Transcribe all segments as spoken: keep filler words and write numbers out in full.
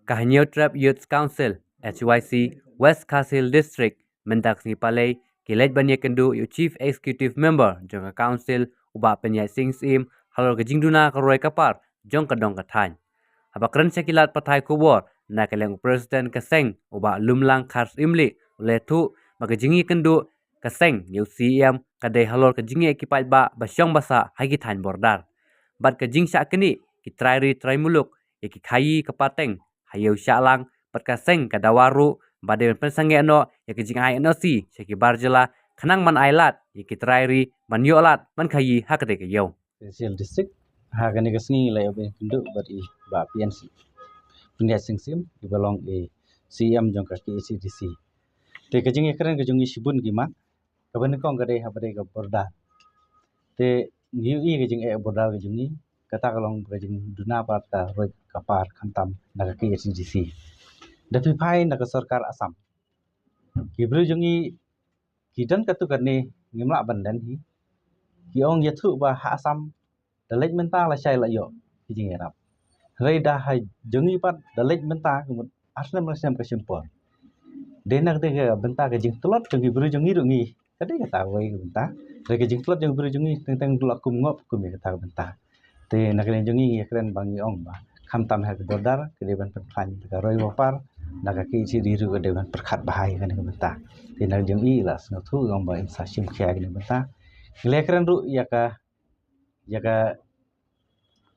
Ka Hynñiewtrep Youth Council, H Y C, West Khasi Hills District, mynta ka sngi Palei, ki leit ban ïakynduh ïa u Chief Executive Member jong ka Council, u Bah Pynïaid Sing Syiem, halor ka jingduna ka roi ka par jong ka dong ka thaiñ. Haba kren sha ki lad pathai khubor na ka liang u President ka seng, u Bah Lumlang Kharsyimlieh, u la ïathuh ba ka jingïakynduh ka seng ïa u C E M ka dei halor ka jingïaid ki paidbah ba shong ba sah ha ki thaiñ border. Bad ka jingshah knieh ki trai ri trai muluk ïa ki khaïi ka pateng ha ïew Shahlang, bad ka seng ka dawa ruh ba dei ban pynsangeh noh ïa ka jingai N O C sha ki bar jylla, khnang ban ai lad ïa ki trai ri ban ïoh lad ban khaïi ha katei ka ïew. Khasi Hills District, ha kane ka sngi la ïa ban kynduh bad i Bah P N C, Pynïaid Sing Syiem, i ba long i C E M jong ka K H A D C. Te ka jingïakren ka jong ngi shibun ki mat, kaba nyngkong ka dei haba dei ka border. Te ngi ïohi ka jingeh border ka jong ngi, kata ka long ka jingduna pat ka roi ka par khamtam na ka K H A D C. Da phi phai na ka sorkar Assam, ki briew jong ngi ki don katto katne, ngim lah ban don hi. Ki ong ïathuh ba ha Assam da leit mynta lashai la ïoh ki jingïarap. Hynrei da ha jong ngi pat da leit mynta ka mut ar snem lai snem ka shim por. Dei na kata ka bynta ka jingtlot jong ki briew jong ngi ruh ngi, ka dei kata kawei ka bynta. Hynrei ka jingtlot jong ki briew jong ngi teng teng la kum ngop kum ïa kata ka bynta. Te na ka liang jong ngi ngi ïakren ba ngi ong ba khamtam ha ka border ka dei ban pynkhlaiñ ka roi ka par, na ka K H A D C ruh ka dei ban pyrkhat bha ïa kane ka bynta. Te na ka liang jong i la sngewthuh ong ba in sa shim khia ïa kane ka bynta. Ngi la ïakren ruh ïa ka, ïa ka,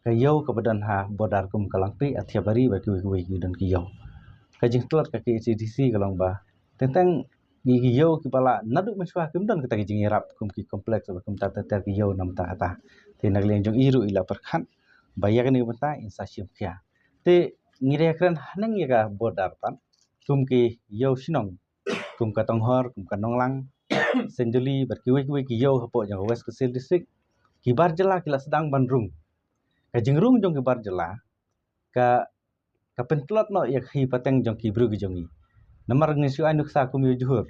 ka ïew kaba don ha border kum ka Langpih, Athiabari bad kiwei kiwei ki don ki ïew. Ka jingtlot ka K H A D C ka long ba teng teng ki, ki ïew kiba la naduh mynshuwa kim don kata ki jingïarap kum ki complex bad kumta ter ter ki ïew namar kata. Te na ka liang jong i ruh i la pyrkhat ba ïa kane ka bynta in sa shim khia. Te ngi la ïakren haneng ïa ka border pat kum ki ïew shnong, kum ka Tonghor, kum ka Nonglang, Synjuli bad kiwei kiwei ki ïew hapoh jong ka West Khasi Hills District. Ki bar jylla ki la sdang ban rung. Ka jingrung jong ki bar jylla ka, ka pyntlot noh ïa ka hi pateng jong ki briew ki jong ngi. Namar ngi shu ai nuksa kum ïa u Johor,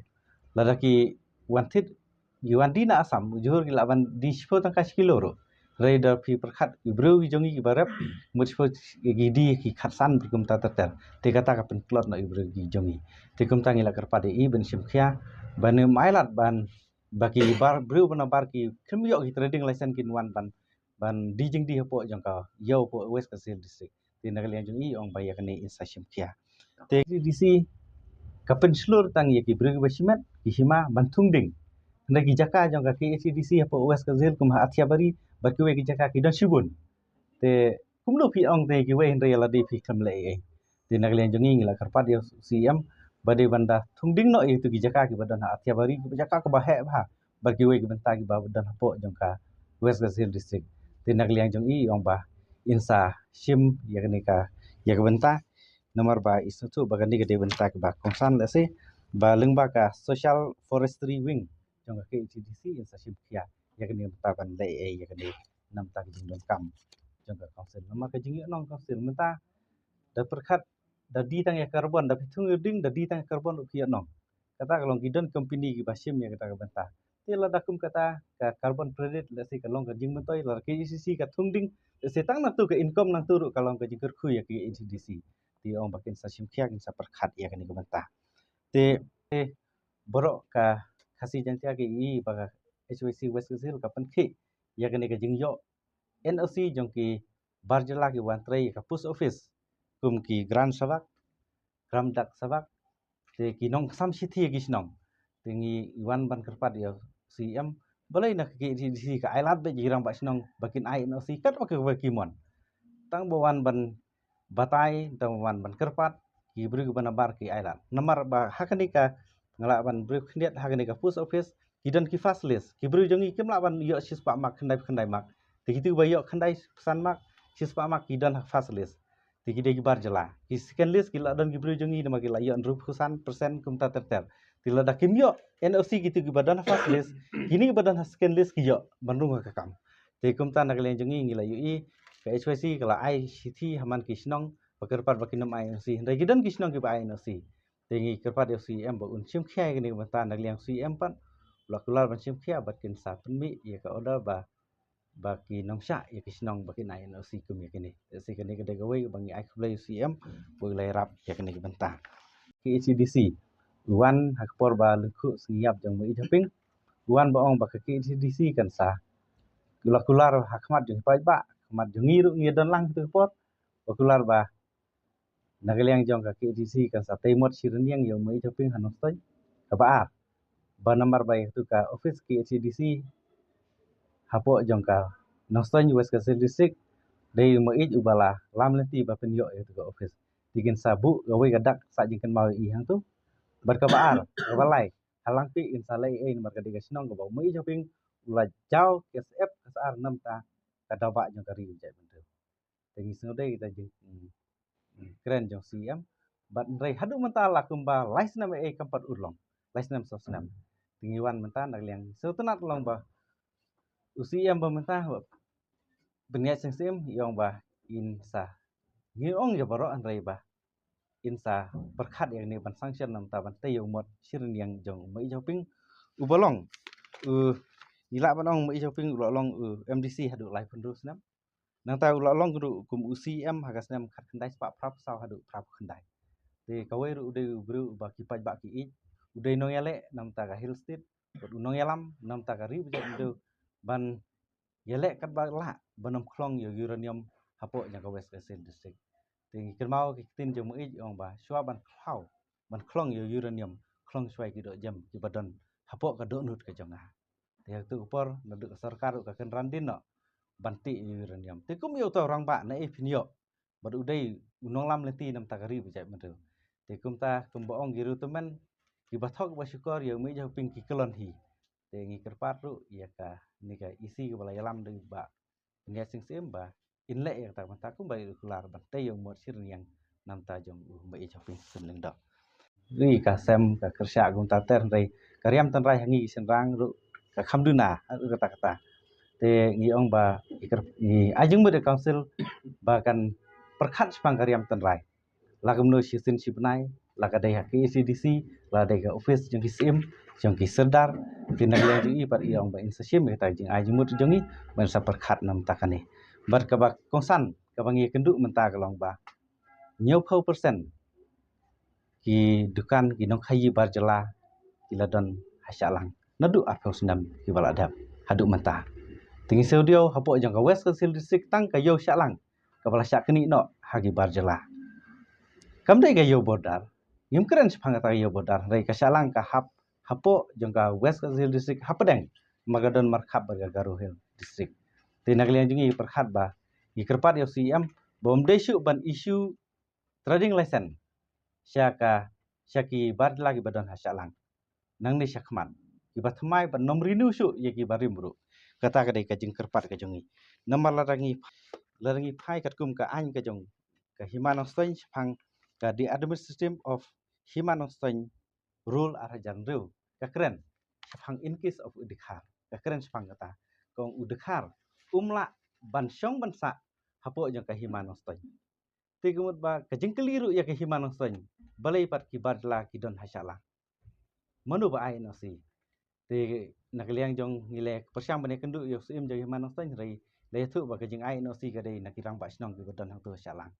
lada ki wan thied, ki wan die na Assam, u Johor ki lah ban die shiphew tyngka shi kilo ruh. Hynrei da phi pyrkhat ki briew ki jong ngi kiba rep, mut shiphew ki die ki khatsan bad kumta ter ter. Te kata ka pyntlot noh ïa ki briew ki jong ngi. Te kumta ngi la kyrpad ïa i ban shim khia ban ym ailad ban ba ki bar briew ba na bar ki khlem ïoh ki trading license kin wan ban, ban die jingdie hapoh jong ka ïew hapoh West Khasi Hills District. Te na ka liang jong i ong ba ïa kane in sa shim khia. Te K H A D C ka pynshlur tang ïa ki briew kiba shimet ki hima ban thung ding. Hynrei ki jaka jong ka K H A D C hapoh West Khasi Hills kum ha Athiabari bad kiwei ki jaka ki don shibun. Te kumno phi ong te kiwei hynrei lade phi khlem leh ei ei. Te na ka liang jong ngi ngi la kyrpad ïa u C E M ba dei ban da thung ding noh ïa kito ki jaka kiba don ha Athiabari, kiba jaka kaba heh bha, bad kiwei ki bynta kiba don hapoh jong ka West Khasi Hills District. Te na ka liang jong i ong ba in sa shim ïa kane ka, ïa ka bynta. Namar ba i sngewthuh ba kane ka dei bynta kiba kongsan lehse ba lyngba ka Social Forestry Wing jong ka K H A D C in sa shim khia ïa kane ka bynta ban leh ei ei ïa kane namar ka jingdonkam jong ka council. Namar ka jingïohnong council mynta da pyrkhat da die tang ïa carbon, da phi thung ïa ding da die tang ïa carbon ruh phi ïohnong. Kata ka long ki don company kiba shim ïa kata ka bynta. Te lada kum kata ka carbon credit lehse ka long ka jingmyntoi, lada K H A D C ka thung ding lehse tang nangtu ka income nangtu ruh ka long ka jingkyrkhu ïa ka K H A D C. Te ong ba kin sa shim khia kin sa pyrkhat ïa kane ka bynta. Te, te baroh ka Khasi Jaiñtia ki i ba ka H Y C West Khasi Hills ka pynkhih ïa kane ka jingïoh N O C jong ki bar jylla ki wan trei ïa ka post office kum ki Gram Sabak, Gram Dak Sabak, te ki nongksan shithi ïa ki shnong. Te ngi wan ban kyrpad ïa u C E M balei na ka K H A D C ka ailad bad ki rangbah shnong ba kin ai N O C katba ka, ba ki mon. Tang ba wan ban batai, tang ba wan ban kyrpad, ki briew kiba na bar ki ailad. Namar ba ha kane ka, nga lah ban briew khyndiat, ha kane ka post office ki don ki first list. Ki briew jong ngi kim lah ban ïoh shispah mark, khyndai khyndai mark. Te kitu ba ïoh khyndai phew san mark, shispah mark ki don ha first list. Te ki dei ki bar jylla. Ki second list ki lah don ki briew jong ngi namar ki lah ïoh hynriewphew san percent kumta ter ter. Te lada kim ïoh N O C kitu kiba don ha first list, kine kiba don ha second list ki ïoh ban rung ha ka kam. Te kumta na ka liang jong ngi ngi la ïohi ka H Y C ka la ai shithi ha man ki shnong ba kyrpad ba kin ym ai N O C. Hynrei ki don ki shnong kiba ai N O C. Te ngi kyrpad ïa u C E M ba un shim khia ïa kane ka bynta, na ka liang u C E M pat u la kular ban shim khia bad kin sa pynmih ïa ka order ba ba ki nongshah ïa ki shnong ba kin ai N O C kum ïa kine. Te shi kane ka dei kawei ba ngi ai khublei ïa u C M ba u la ïarap ïa kane ka bynta. K H A D C u wan ha ka por ba lyngkhuh sngi ïap jong u Maieit Hoping, u wan ba ong ba ka K H A D C kan sa la kular ha khmat jong ki paidbah, khmat jong ngi ruh ngi don lang ha ka por ba kular ba na ka liang jong ka K H A D C kan sa tei mot shi rynïeng ïa u Maieit Hoping ha Nongstoiñ. Kaba ar, ba namar ba ïa katu ka office K H A D C hapoh jong ka Nongstoiñ, West Khasi Hills District, dei u Maieit uba la lam lynti ba pynïoh ïa katu ka office. Te kin sa buh kawei ka dak sah jingkynmaw ïa i hangtu. Bad kaba ar, kaba lai, ha Langpih kin sa leh ei ei namar ka dei ka shnong kaba u Maieit Hoping u la jaw ka syep ka sar namar ka daw ba jong ka ri u jaitbynriew. Te ngi sngewdei kita jing, mm, mm, kren jong C M. Bad hynrei haduh mynta la kumba lai snem ei ei kam pat urlong. Lai snem saw snem. Te ngi wan mynta na ka liang sngewtynnat long ba u C M ba mynta ba pynïaid seng C M i ong ba in sa, ngi ong ïa baroh hynrei ba in sa pyrkhat ïa kane ban sanction namar ban tei ïa u mot shi rynïeng jong u Maieit Hoping uba long u, ngi lah ban ong Maieit Hoping u la long u M D C haduh laiphew hynriew snem. Nangta u la long ruh kum u C M ha ka snem khatkhyndai spah phraphew saw haduh phraphew khyndai. Te kawei ruh u dei u briew uba ki paidbah ki ïeit, u dei nongïaleh namar ka Hill State, bad u nongïalam namar ka ri ba jaitbynriew ban ïaleh katba lah ban ym khlong ïa u uranium hapoh jong ka West Khasi Hills District. Te ngi kynmaw ki ktien jong u Maieit i ong ba shuwa ban khlaw, ban khlong ïa u uranium, khlong shuwa ïa ki dohjem kiba don hapoh ka dohnud ka jong nga. Te ha katu ka por naduh ka sorkar ruh ka kynran dien noh ban tih ïa u uranium. Te kum ïa uta u rangbah na ei phin ïoh, bad u dei u nonglam lynti namar ka ri ba jaitbynriew. Te kumta kumba ong ki riewtymmen, kiba thok ba shukor ïa u Maieit Hoping ki kyllon hi. Te ngi kyrpad ruh ïa kane ka E C kaba la ïalam da u Bah Pynïaid Sing Syiem ba in leh ïa kata ka bynta kumba ïa u kular ban tei ïa u mot shi rynïeng namar jong u Maieit Hoping Sum Lyngdoh. Ri ka sem ka kyrshah kumta ter hynrei ka riam tynrai ha ngi ki shynrang ruh ka kham duna ha kata kata. Te ngi ong ba ngi ai jingmut ïa ka council ba kan pyrkhat shaphang ka riam tynrai. La kumno shisien shi bnai, la ka dei ha K H A D C, la dei ka office jong ki syiem, jong ki sordar, te na ka liang jong i pat i ong ba in sa shim ïa kata ka jingai jingmut jong i ban sa pyrkhat namar kane. Bad kaba kongsan kaba ngi ïakynduh mynta ka long ba hynñiewphew percent ki dukan ki nongkhaïi bar jylla ki la don ha Shillong naduh arphew snem kiba la dep haduh mynta. Te ngi sngewdiaw hapoh jong ka West Khasi Hills District tang ka ïew Shillong kaba la shah knieh noh ha ki bar jylla. Kam dei ka ïew border, ngim kren shaphang kata ka ïew border, hynrei ka Shillong ka hap hapoh jong ka West Khasi Hills District hapdeng ma ka don markhap bad ka Garo Hills District. Te na ka liang jong ngi pyrkhat ba ngi kyrpad ïa u C M ba um dei shuh ban issue trading license sha ka, sha ki bar jylla kiba don ha Shillong. Nangne shakhmat kiba thymmai ban ym renew shuh ïa kiba rim ruh. Kata ka dei ka jingkyrpad ka jong ngi. Namar lada ngi, lada ngi phai katkum ka aiñ ka jong ka Hima Nongstoiñ shaphang ka The Administration of Hima Nongstoiñ Rule ar hajar hynriew, ka kren shaphang in case of u Dkhar, ka kren shaphang kata. Ka ong u Dkhar um lah ban shong ban sah hapoh jong ka Hima Nongstoiñ. Te ka mut ba ka jingkylli ruh ïa ka Hima Nongstoiñ, balei pat ki bar jylla ki don ha Shillong? Mano ba ai N O C? Te na ka liang jong ngi la pyrshang ban ïakynduh ïa u syiem jong Hima Nongstoiñ, hynrei la ïathuh ba ka jingai N O C ka dei na ki rangbah shnong kiba don hangto ha Shillong.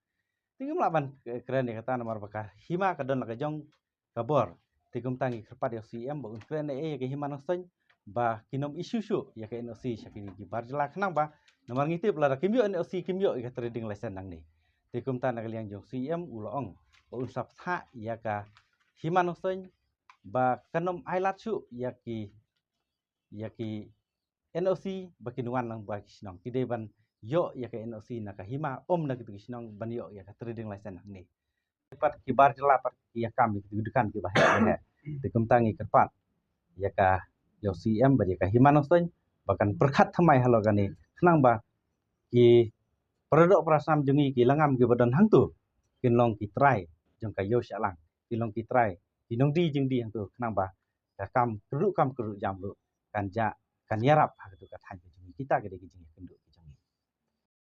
Te ngim lah ban kren ïa kata namar ba ka hima ka don la ka jong ka bor. Te kumta ngi kyrpad ïa u C M ba un kren ei ei ïa ka Hima Nongstoiñ ba kin ym issue shuh ïa ka N O C sha kine ki bar jylla khnang ba namar ngi tip lada kim ïoh N O C kim ïoh ïa ka trading license nangne. Te kumta na ka liang jong u C M u la ong ba un sa pynthah ïa ka Hima Nongstoiñ ba kan ym ailad shuh ïa ki, ïa ki N O C ba kin wan lang ba ki shnong. Ki dei ban ïoh ïa ka N O C na ka hima, ym na kitu ki shnong ban ïoh ïa ka trading license hangne. Pat ki bar jylla pat ki ïa kam ïa kitu ki dukan kiba heh heh. Te kumta ngi kyrpad ïa ka, ïa u C M bad ïa ka Hima Nongstoiñ ba kan pyrkhat thymmai halor kane khnang ba ki para doh para snam jong ngi ki langam kiba don hangto kin long ki trai jong ka ïew Shillong, kin long ki trai, ki nongdie jingdie hangto khnang ba ka kam kyrduh kam kyrduh jam ruh kan jah, kan ïarap ha katu ka thaiñ ka jong ngi. Kita ki dei ki jingïakynduh